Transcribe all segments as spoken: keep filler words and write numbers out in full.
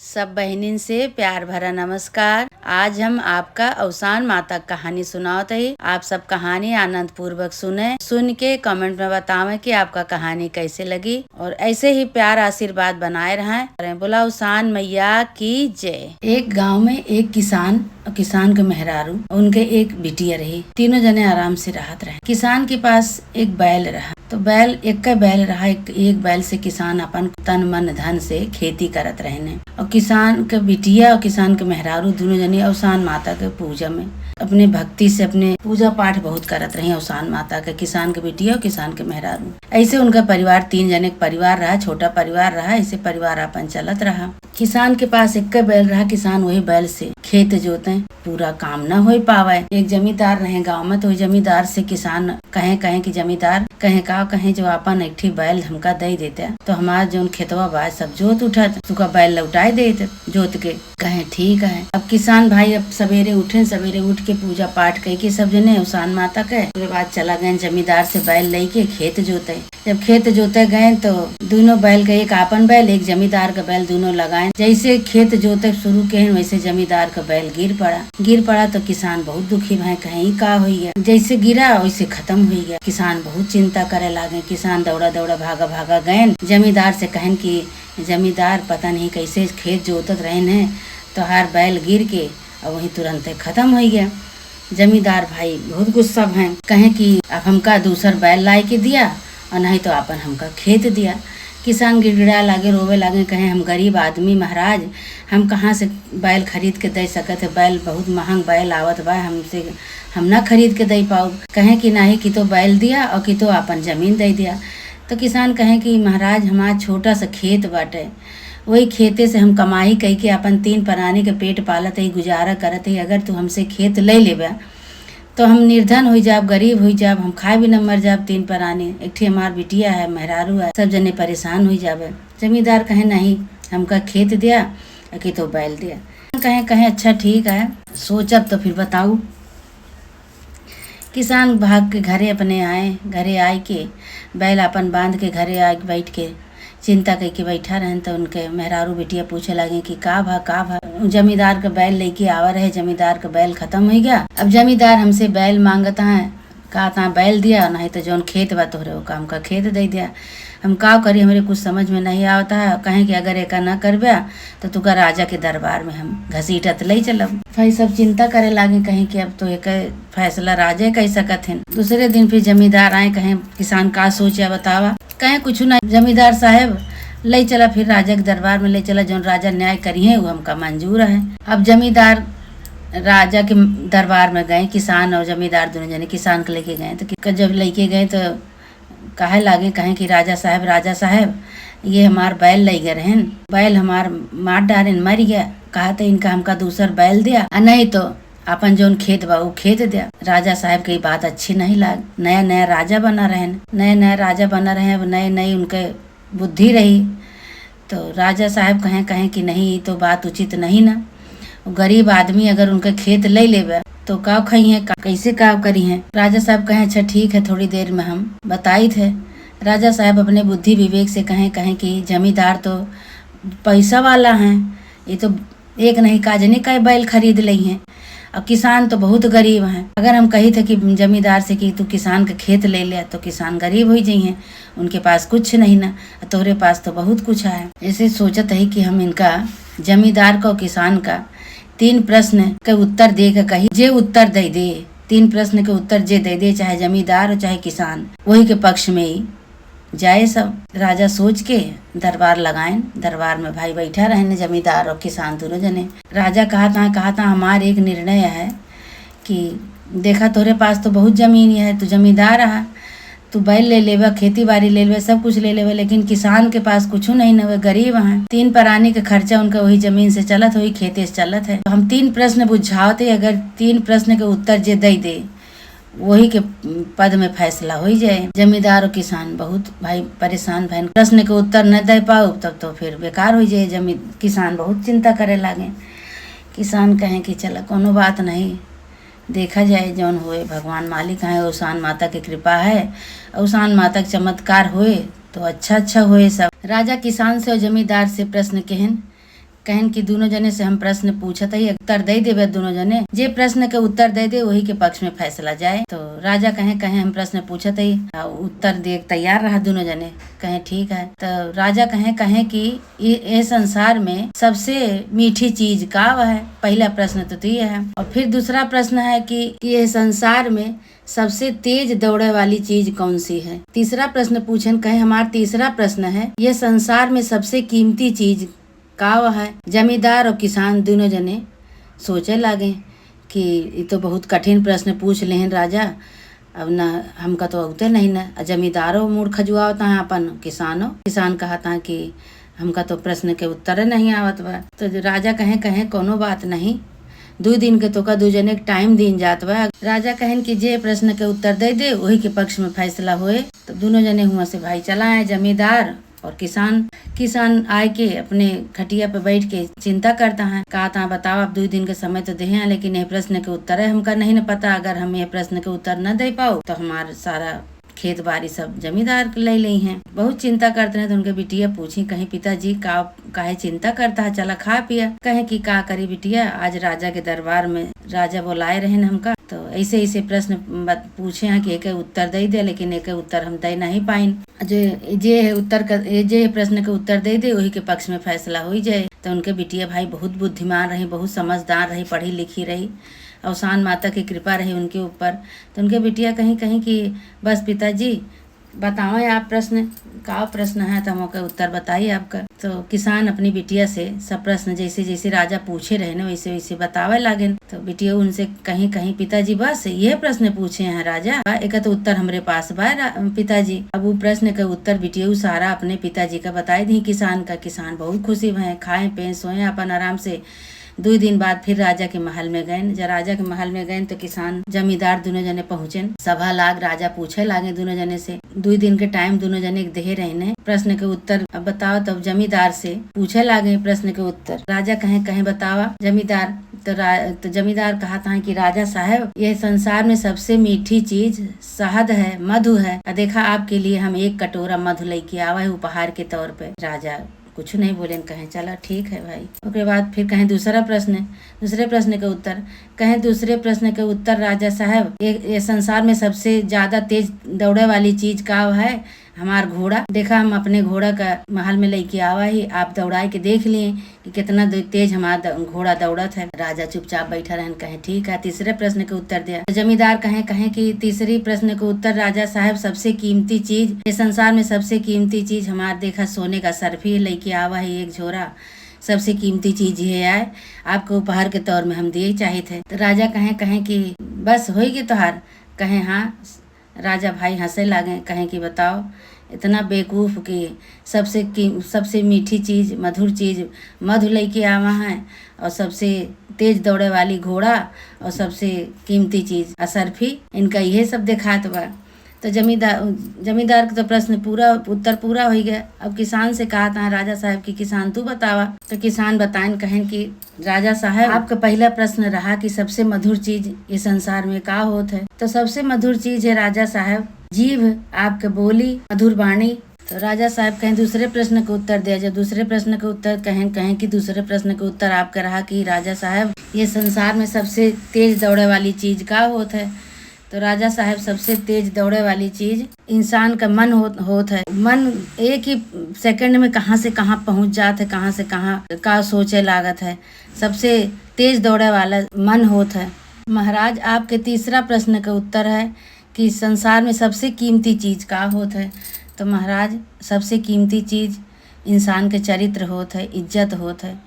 सब बहिनिन से प्यार भरा नमस्कार। आज हम आपका अवसान माता क कहानी सुनावत हई। आप सब कहानी आनंद पूर्वक सुने, सुन के comment में बतावें कि आपका कहानी कैसे लगी और ऐसे ही प्यार आशीर्वाद बनाए रहें। बोला अवसान मैया की जय। एक गांव में एक किसान और किसान के मेहरारू, उनके एक बिटिया रही। तीनों जने आराम से रहत रहे। किसान के पास एक बैल रहा, तो बैल, एक बैल रहा, एक, एक बैल से किसान अपन तन मन धन से खेती करत रहने। और किसान के बिटिया और किसान के मेहरारू दोनों जने अवसान माता के पूजा में अपने भक्ति से अपने पूजा पाठ बहुत करत रही अवसान माता के, किसान के बिटिया और किसान के मेहरारू। ऐसे उनका परिवार, तीन जने के परिवार रहा, छोटा परिवार रहा, ऐसे परिवार अपन चलत रहा। किसान के पास एक बैल रहा, किसान वही बैल से खेत जोते, पूरा काम ना हो पावे। एक जमींदार रहे गांव में, तो जमींदार से किसान कहे, कहे कि जमींदार, कहे का, कहे जो आपन एक ठी बैल हमका दे देते, तो हमार जौन खेतवा बा सब जोत उठत, तुका बैल लौटाए देते जोत के। कहे ठीक है। अब किसान भाई अब सवेरे उठे, सवेरे उठ के पूजा पाठ कई के सब जने अवसान माता के, ओकरे बाद चला गए जमींदार से बैल लेके खेत जोते। जब खेत जोते गए तो दोनों बैल के, एक आपन बैल, एक जमींदार का बैल, दोनों लगाए। जैसे खेत जोते शुरू के हैं, वैसे जमींदार का बैल गिर पड़ा। गिर पड़ा तो किसान बहुत दुखी भए, कहे ई का होई गया। जैसे गिरा वैसे खत्म होई गया। किसान बहुत चिंता करे लागे। किसान दौड़ा दौड़ा भागा भागा गए जमींदार से, कहन कि जमींदार, पता नहीं कैसे खेत जोतत रहन है, तोहार बैल गिर के और वहीं तुरंते खत्म होई गया। जमींदार भाई बहुत गुस्सा भए, कहे कि अब हमका दूसर बैल लाए के दिया और नहीं तो आपन हमका खेत दिया। किसान गिड़गिड़ा लागे, रोवे लागे, कहे हम गरीब आदमी महाराज, हम कहाँ से बैल खरीद के दे सकत है, बैल बहुत महंग बैल आवत बा, हमसे, हम ना खरीद के दे पाउब। कहे कि नाही कि तो बैल दिया और कि तो आपन जमीन दे दिया। तो किसान कहे कि महाराज हमार छोटा सा खेत बाटे, वही खेते से हम कमाई कई के अपन तीन परानी के पेट पालत हई, गुजारा करत हई। अगर तू हमसे खेत ले लेबे तो हम निर्धन होई जाब, गरीब होई जाब, हम खाए बिना मर जाब तीन परानी। एक ठी हमार बिटिया है, मेहरारू है, सब जने परेशान होई जाबे। जमींदार कहे नहीं, हमका खेत दिया, कि तो बैल दिया। कहे, कहे अच्छा ठीक है, सोचब तो फिर बताऊ। किसान भाग के घरे अपने आए, घरे आए के बैल आपन बांध के घरे आए बैठ के चिंता कइके बैठा रहन। तो उनके मेहरारू बिटिया पूछे लागे कि का भा, का भा? जमींदार के बैल लेके आवा रहे, जमींदार के बैल खत्म हो गया। अब जमींदार हमसे बैल मांगत हैं, कहत हैं बैल दिया, नहीं तो जौन खेत बा तोहरे ओका हमका खेत दे दिया। हम का करी, हमरे कुछ समझ में नहीं आवता है। कहें कि अगर एका ना करबे तो तुका राजा के दरबार में हम घसीटत ले चलब। भाई सब चिंता करे लागे, कहें कि अब तो एक फैसला राजे कह सकत हैं। दूसरे दिन फिर जमींदार आए, कहें किसान का सोचा बतावा। कहें कुछ ना जमींदार साहब, ले चला फिर राजा के दरबार में ले चला, जौन राजा न्याय करिहें वो हमका मंजूर है। अब जमींदार राजा के दरबार में गए, किसान और जमींदार दोनों जने किसान के लेके गए। तो कि-, जब लेके गए तो कहे लागे, कहें कि राजा साहब, राजा साहब, ये हमार बैल ले गए रहन, बैल हमार मार डारेन, मर गया। कहा तो इनका हमका दूसर बैल दिया, आ नहीं तो अपन जौन खेत बा उ खेत दिया। राजा साहब के ई बात अच्छी नहीं लाग। नया नया राजा बना रहन, नया नया राजा बना रहे, अब नए नई उनके बुद्धि रही। तो राजा साहब कहें, कहें कि नहीं, ई तो बात उचित नहीं ना। गरीब आदमी अगर उनके खेत ले लेबे तो का खइहें, का, कैसे का करिहें? राजा साहब कहें अच्छा ठीक है, थोड़ी देर में हम बताइत है। राजा साहब अपने बुद्धि विवेक से कहें, कहें कि जमींदार तो पैसा वाला हैं, ये तो एक नहीं का जने कई बैल खरीद लइहें। अब किसान तो बहुत गरीब हैं। अगर हम कही थे कि जमींदार से कि तू किसान के खेत ले ले तो किसान गरीब हो जइहें, उनके पास कुछ नहीं ना, तोहरे पास तो बहुत कुछ है। ऐसे सोचत है कि हम इनका जमींदार का और किसान का तीन प्रश्न के उत्तर दे के कही, जे उत्तर दे दे, तीन प्रश्न के उत्तर जे दे दे, चाहे जमींदार हो चाहे किसान, वही के पक्ष में ही जाए सब। राजा सोच के दरबार लगाएन। दरबार में भाई बैठा रहने जमींदार और किसान दोनों जने। राजा कहा था, कहा था हमार एक निर्णय है कि देखा तोरे पास तो बहुत जमीन है, तू जमींदार है, तू बैल ले लेबे, खेती बाड़ी ले लेबे, सब कुछ ले लेबे, लेकिन किसान के पास कुछ नहीं न हुए, गरीब हैं। तीन परानी के खर्चा उनका वही जमीन से चलत, वही खेते से चलत है। हम तीन प्रश्न बुझावत है, अगर तीन प्रश्न के उत्तर जे दे दे वही के पद में फैसला हो जाए। जमींदार और किसान बहुत भाई परेशान भएन, प्रश्न के उत्तर न दे पाओ तब तो फिर बेकार हो जाए। जमी किसान बहुत चिंता करे लागे। किसान कहें कि चला कोनो बात नहीं, देखा जाए जौन होए, भगवान मालिक हैं, अवसान माता के कृपा है, अवसान माता के चमत्कार होए तो अच्छा अच्छा होए सब। राजा किसान से और जमींदार से प्रश्न केहन कहेन कि दुनो जने से हम प्रश्न पूछत हई, उत्तर दे देबे दुनो जने, जे प्रश्न के उत्तर दे दे वही के पक्ष में फैसला जाए। तो राजा कहें, कहें हम प्रश्न पूछत हई, आ उत्तर दे के तैयार रहा दुनो जने। कहें ठीक है। तो राजा कहें, कहें कि ये, ये संसार में सबसे मीठी चीज का है? पहला प्रश्न तो, तो ये है। और फिर दूसरा प्रश्न है कि ये संसार में सबसे तेज दौड़े वाली चीज कौन सी है? तीसरा प्रश्न पूछन कहे, हमार तीसरा प्रश्न है, ये संसार में सबसे कीमती चीज का है? जमींदार और किसान दुनो जने सोचे लागे कि ये तो बहुत कठिन प्रश्न पूछ लेहन राजा, अब ना हमका तो अउते नहीं ना, आ जमींदारो मूड़ खजुआवत हैं अपन किसानो। किसान कहत हैं कि हमका तो प्रश्न के उत्तर नहीं आवत बा। तो जो राजा कहें, कहें कोनो बात नहीं, दुइ दिन के तोका दुइ जने के टाइम दीन जात बा। राजा कहेन कि जे प्रश्न के उत्तर दे दे वही के पक्ष में फैसला होए। तो दुनो जने हुआ से भाई चला आए, जमींदार और किसान। किसान आए के अपने खटिया पे बैठ के चिंता करता है, कहता है बताओ, आप दुइ दिन के समय तो देहे हैं, लेकिन यह प्रश्न के उत्तर है हमका नहीं न पता। अगर हम यह प्रश्न के उत्तर न दे पाओ तो हमार सारा खेत बारी सब जमींदार के ले लेइहैं। बहुत चिंता करत रहे तो उनके बिटिया पूछी, कहीं पिताजी का, काहे चिंता करता है, चला खा पिया। कहे कि का करी बिटिया, आज राजा के दरबार में राजा बुलाए रहे न हमका, तो ऐसे ऐसे प्रश्न बत-, पूछे हैं कि एके उत्तर दे दे, लेकिन एके उत्तर हम दे नहीं पाइन। जे, जे है उत्तर का, ये जे है प्रश्न के उत्तर दे दे वही के पक्ष में फैसला हो जाए। तो उनके बिटिया भाई बहुत बुद्धिमान रही, बहुत समझदार रही, पढ़ी लिखी रही, अवसान माता की कृपा रही उनके ऊपर। तो उनके बिटिया कहीं, कहीं कि बस पिताजी बताओ आप प्रश्न, का प्रश्न है तो हम ओके उत्तर बताई आपका। तो किसान अपनी बिटिया से सब प्रश्न जैसे जैसे राजा पूछे रहे न वैसे वैसे बतावे लागेन। तो बिटिया उनसे कहीं, कहीं पिताजी बस यह प्रश्न पूछे हैं राजा, एका तो उत्तर हमरे पास बा रा-, पिताजी। अब वो प्रश्न के उत्तर बिटिया सारा अपने पिताजी का बताई दी किसान का। किसान बहुत खुशी भए, खाए पे सोए अपन आराम से। दुइ दिन बाद फिर राजा के महल में गएन। जब राजा के महल में गएन तो किसान जमींदार दुनो जने पहुँचेन। सभा लाग, राजा पूछे लागे दुनो जने से। दुइ दिन के टाइम दुनो जने के देहे रहे न प्रश्न के उत्तर। अब बताओ, तब जमींदार से पूछे लागे प्रश्न के उत्तर। राजा कहें, कहें बतावा जमींदार। तो रा-, तो जमींदार कहत हैं कि राजा साहब, ये संसार में सबसे मीठी चीज शहद है, मधु है। आ देखा, आपके लिए हम एक कटोरा मधु लेके आवा है उपहार के तौर पे। राजा कुछ नहीं बोलेन, कहें चला ठीक है भाई। ओकरे बाद फिर कहें दूसरा प्रश्न, दूसरे प्रश्न के उत्तर। कहें दूसरे प्रश्न के उत्तर, राजा साहब, ये, ये संसार में सबसे ज्यादा तेज दौड़े वाली चीज का है? हमार घोड़ा। देखा, हम अपने घोड़ा का महल में लेके आवा ही, आप दौड़ाए के देख लिए कि कितना दे-, तेज हमार द-, घोड़ा दौड़त है। राजा चुपचाप बैठा रहन, कहें ठीक है, तीसरे प्रश्न के उत्तर दिया। तो जमींदार कहें, कहें कि तीसरी प्रश्न के उत्तर, राजा साहब, सबसे कीमती चीज, ये संसार में सबसे कीमती चीज हमार देखा सोने का सर्फी लेके आवा है एक झोरा, सबसे कीमती चीज ये आए, आपको उपहार के तौर में हम दिए चाहित है। तो राजा कहें, कहें कि बस होई गए तोहार? कहें हाँ। राजा भाई हंसे लागे, कहें कि बताओ, इतना बेवकूफ कि सबसे की-, सबसे मीठी चीज, मधुर चीज मधु लेके आवा है और सबसे तेज दौड़े वाली घोड़ा और सबसे कीमती चीज असरफी, इनका यह सब देखात बा। तो जमींदार, जमींदार के तो प्रश्न पूरा, उत्तर पूरा हो गया। अब किसान से कहत हैं राजा साहब कि किसान तू बतावा। तो किसान बताएन, कहेन कि राजा साहब, आपका पहला प्रश्न रहा कि सबसे मधुर चीज ये संसार में का होत है? तो सबसे मधुर चीज है राजा साहब, जीभ, आपके बोली, मधुर वाणी। तो राजा साहब कहें दूसरे प्रश्न का उत्तर दिया जाए। दूसरे प्रश्न का उत्तर कहें, कहें कि दूसरे प्रश्न का उत्तर आपका रहा कि राजा साहब, ये संसार में सबसे तेज दौड़े वाली चीज का होत है? तो राजा साहब, सबसे तेज दौड़े वाली चीज इंसान का मन हो-, होत है। मन एक ही सेकंड में कहाँ से कहाँ पहुँच जात है, कहाँ से कहाँ का सोचे लागत है। सबसे तेज दौड़े वाला मन होत है। महाराज, आपके तीसरा प्रश्न का उत्तर है कि संसार में सबसे कीमती चीज का होत है? तो महाराज, सबसे कीमती चीज इंसान के चरित्र होत है, इज्जत होत है।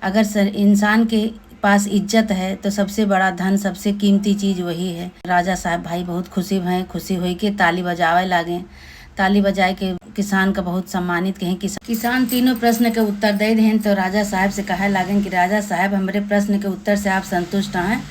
अगर सर, इंसान के पास इज्जत है तो सबसे बड़ा धन, सबसे कीमती चीज वही है। राजा साहब भाई बहुत खुशी भए, खुशी होई के ताली बजावे लागे। ताली बजाए के किसान का बहुत सम्मानित कहें। किस-, किसान तीनों प्रश्न के उत्तर दे देहें तो राजा साहब से कहे लागेन कि राजा साहब, हमरे प्रश्न के उत्तर से आप संतुष्ट हैं?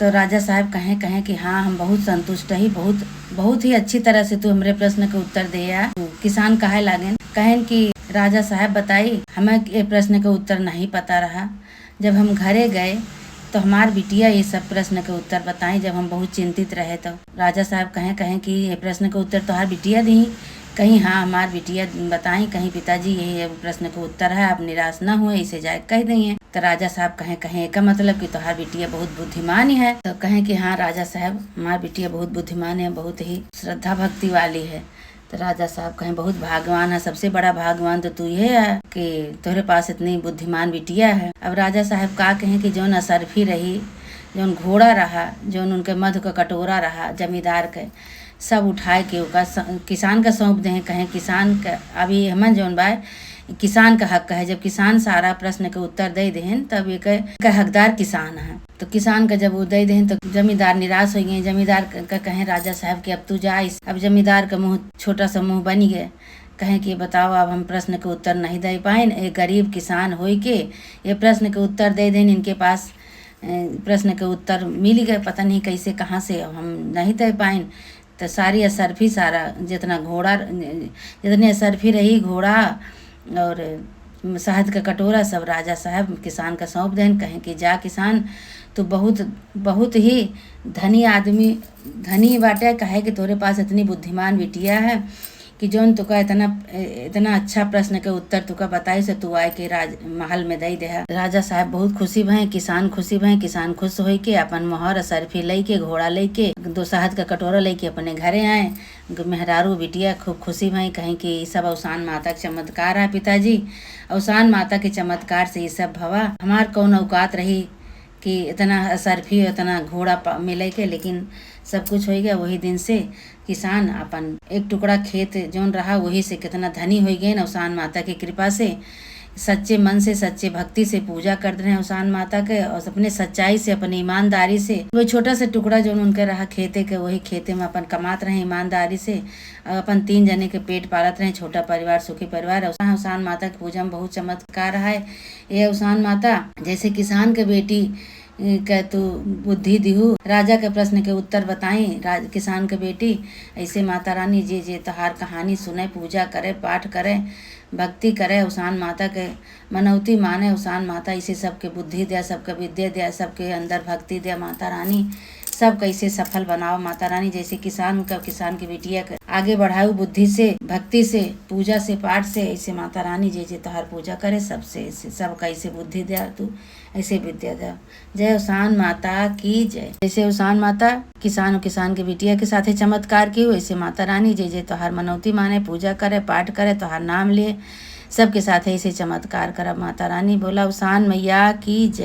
तो राजा साहब कहें, कहें कि हाँ, हम बहुत संतुष्ट ही, बहुत, बहुत ही अच्छी तरह से तू हमरे प्रश्न के उत्तर दे आ। किसान कहे लागेन, कहेन कि राजा साहब बताई, हमें ये प्रश्न के उत्तर नहीं पता रहा। जब हम घरे गए तो हमार बिटिया ये सब प्रश्न के उत्तर बताई, जब हम बहुत चिंतित रहे तो। राजा साहब कहें, कहें कि ये प्रश्न के उत्तर तोहार बिटिया दी। कहीं, "हाँ, हमार बिटिया बताई, कहीं पिताजी यही अब प्रश्न के उत्तर है, आप निराश न हुए, इसे जाए कह देइए।" तो राजा साहब कहें, "कहें एका मतलब कि तोहार बिटिया बहुत बुद्धिमान है?" तो कहें कि, "हाँ राजा साहब, हमार बिटिया बहुत बुद्धिमान है, बहुत ही श्रद्धा भक्ति वाली है।" तो राजा साहब कहें, "बहुत भाग्यवान है, सबसे बड़ा भाग्यवान तो तू ये है कि तोहरे पास इतनी बुद्धिमान बिटिया है।" अब राजा साहब का कहें कि जौन असरफी रही, जौन घोड़ा रहा, जौन उनके मधु का कटोरा रहा जमींदार के, सब उठाए के ओका स-, किसान का सौंप देहें, कहें, "किसान का, अभी हमन जौन बा, किसान का हक है।" जब किसान सारा प्रश्न के उत्तर दे देहें, तब एक, एक हकदार किसान है। तो किसान का जब वो दे देहें, तो जमींदार निराश हो गए। जमींदार क-, का कहें राजा साहब कि, "अब तू जा।" इस, अब जमींदार का मुँह, छोटा सा मुँह बन गए, कहें कि, "बताओ, अब हम प्रश्न के उत्तर नहीं दे पाइन, एक गरीब किसान होई के ये प्रश्न के उत्तर दे देन, इनके पास, अ, प्रश्न के उत्तर मिल गए, पता नहीं कैसे, कहाँ से, अब हम नहीं दे पाइन।" तो सारी असरफी, सारा जितना घोड़ा, जितनी असरफी रही, घोड़ा और शहद का कटोरा, सब राजा साहब किसान का सौंप देन, कहें कि, "जा किसान, तू बहुत, बहुत ही धनी आदमी, धनी बाटे, काहे कि तोरे पास इतनी बुद्धिमान बिटिया है कि जौन तुका इतना, इतना अच्छा प्रश्न के उत्तर तुका बताई से तू आए के राज महल में दई देहा।" राजा साहब बहुत खुशी भए, किसान खुशी भए, किसान खुश होई के अपन मोहर असरफी लई के, घोड़ा लई के, दो शहद का कटोरा लई के अपने घरे आए। मेहरारू बिटिया खूब खुशी भई, कहीं कि ई सब अवसान माता के चमत्कार है पिताजी, अवसान माता के चमत्कार से ई सब भवा। हमार कौन औकात रही कि इतना असरफी, इतना घोड़ा पा-, मिले के, लेकिन सब कुछ हो गया। वही दिन से किसान अपन एक टुकड़ा खेत जौन रहा, वही से कितना धनी हो गए अवसान माता की कृपा से। सच्चे मन से, सच्चे भक्ति से पूजा करत रहे अवसान माता के, और अपने सच्चाई से, अपने ईमानदारी से, वो छोटा सा टुकड़ा जौन उनके रहा खेते के, वही खेते में अपन कमात रहे ईमानदारी से, और अपन तीन जने के पेट पालत रहे, छोटा परिवार, सुखी परिवार। अवसान माता के पूजा में बहुत चमत्कार है। ये अवसान माता जैसे किसान के बेटी, ए, के तू बुद्धि दिहू, राजा के प्रश्न के उत्तर बताई, राज-, किसान के बेटी, ऐसे माता रानी जे जे तोहार कहानी सुने, पूजा करे, पाठ करे, भक्ति करे, अवसान माता के मनौती माने, अवसान माता ऐसे सबके बुद्धि द्या, सबके विद्या द्या, सबके अंदर भक्ति द्या माता रानी, सब कैसे सफल बनाओ माता रानी। जैसे किसान का, किसान के बिटिया के आगे बढ़ाऊ बुद्धि से, भक्ति से, पूजा से, पाठ से, ऐसे माता रानी जे जे तोहार पूजा करे, सबसे ऐसे, सब कैसे बुद्धि द्या तू, ऐसे विद्या द्या। जय अवसान माता की जय। जैसे अवसान माता किसान और किसान के बिटिया के साथे चमत्कार की, वैसे माता रानी जे जे तोहार मनौती माने, पूजा करे, पाठ करे, तोहार नाम ले, सबके साथे ऐसे चमत्कार करब माता रानी। बोला अवसान मैया की जय।